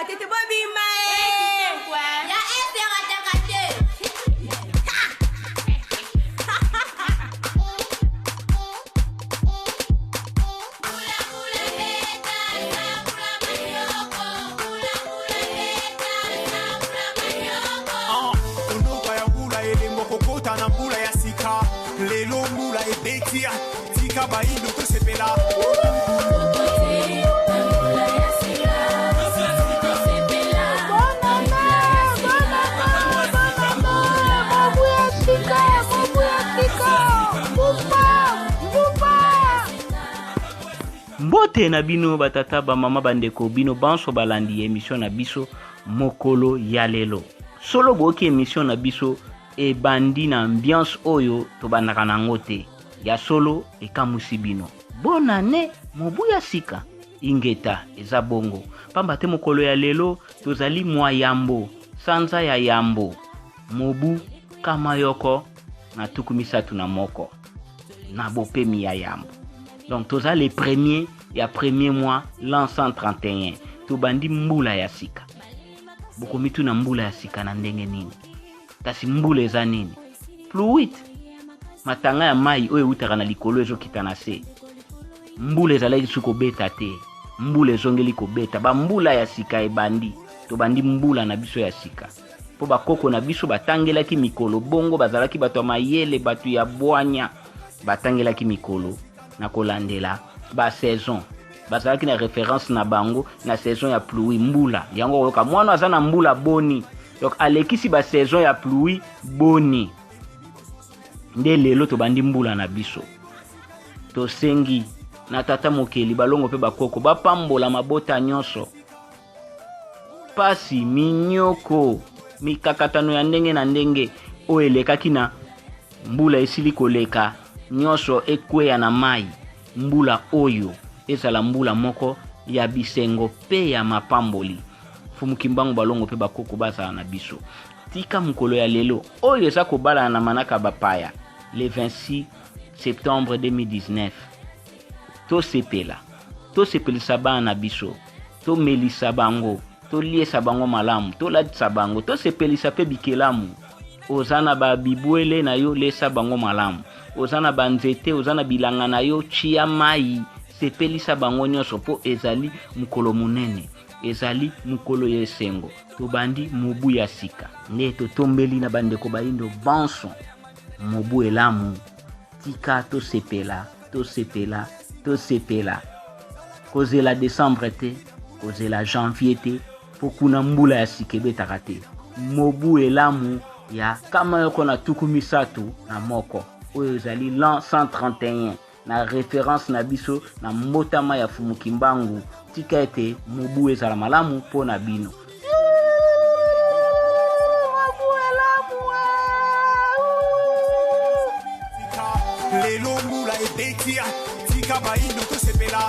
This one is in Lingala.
Matete bobima e Ya ese rataka te. Konoka ya mbula elembo kokota na mbula ya sika lelo mbula ebeti tika bayindo tosepela. Mbote na bino batata, bamama, bandeko, bino banso balandi emission na biso mokolo ya lelo. Solo boyoki emission na biso ebandi na ambiance oyo tobandaka nango te. Ya solo ekamwisi bino. Bonne année, mobu ya sika. Ingeta eza bongo. Pamba te mokolo ya lelo tozali mwa yambo, sanza ya yambo, mobu kama yoko na 31 na bopemi ya yambo. Donc toza le premier ya premier mois l'an 131. Tobandi mbula ya sika. Bokomituna mbula ya sika na ndenge nini? Kasi mbula eza nini? Pluie, matanga ya mai oyo eutaka na likolo ezokita na se. Mbula ezalaki su kobeta te, mbula ezongeli kobeta. Bambula ya sika ebandi, tobandi mbula na biso ya sika. Mpo bakoko na biso batangelaki mikolo bongo, bazalaki bato ya mayele, bato ya bwanya, batangelaki mikolo na kolandela ba saison. Bazalaki na référence na bango na saison ya pluie, mbula. Yango oyoka mwana aza na mbula boni, donc alekisi ba saison ya pluie boni. Nde lelo tobandi mbula na biso. Tosengi na tata mokeli, balongo mpe bakoko bapambola mabota nyonso. Pasi, minyoko, mikakatano ya ndenge na ndenge oyo elekaki na mbula esili koleka, nyonso ekweya na mai. Mbula oyo ezala mbula moko ya bisengo pe ya mapamboli. Mfumu Kimbangu, balongo pe bakoko bazala na biso. Tika mokolo ya lelo oyo eza kobalana na manaka bapaya le 26 septembre 2019, tosepela, tosepelisa bana na biso, tomelisa bango, toliesa bango malamu, tolatisa bango, tosepelisa pe bikelamu. Oza na ba bibwele na yo, lesa bango malamu. Oza na ba nzete, oza na bilanga na yo, tia mai, sepelisa bango nyonso, po ezali mokolo monene, ezali mokolo ya esengo. Tobandi mobu ya sika. Nde totombeli na bandeko bayindo banso mobu elamu. Tika tosepela, tosepela, tosepela. Kozela décembre te, kozela janvier te, po kuna mbula ya sika ebetaka te. Mobu elamu ya kama yoko na 31, oyo ezali l'an 131 na référence na biso na mbotama ya Fumu Kimbangu. Tika ete mobu ezala malamu po na bino. Lelo mbula ebeti, tika bayindo tosepela.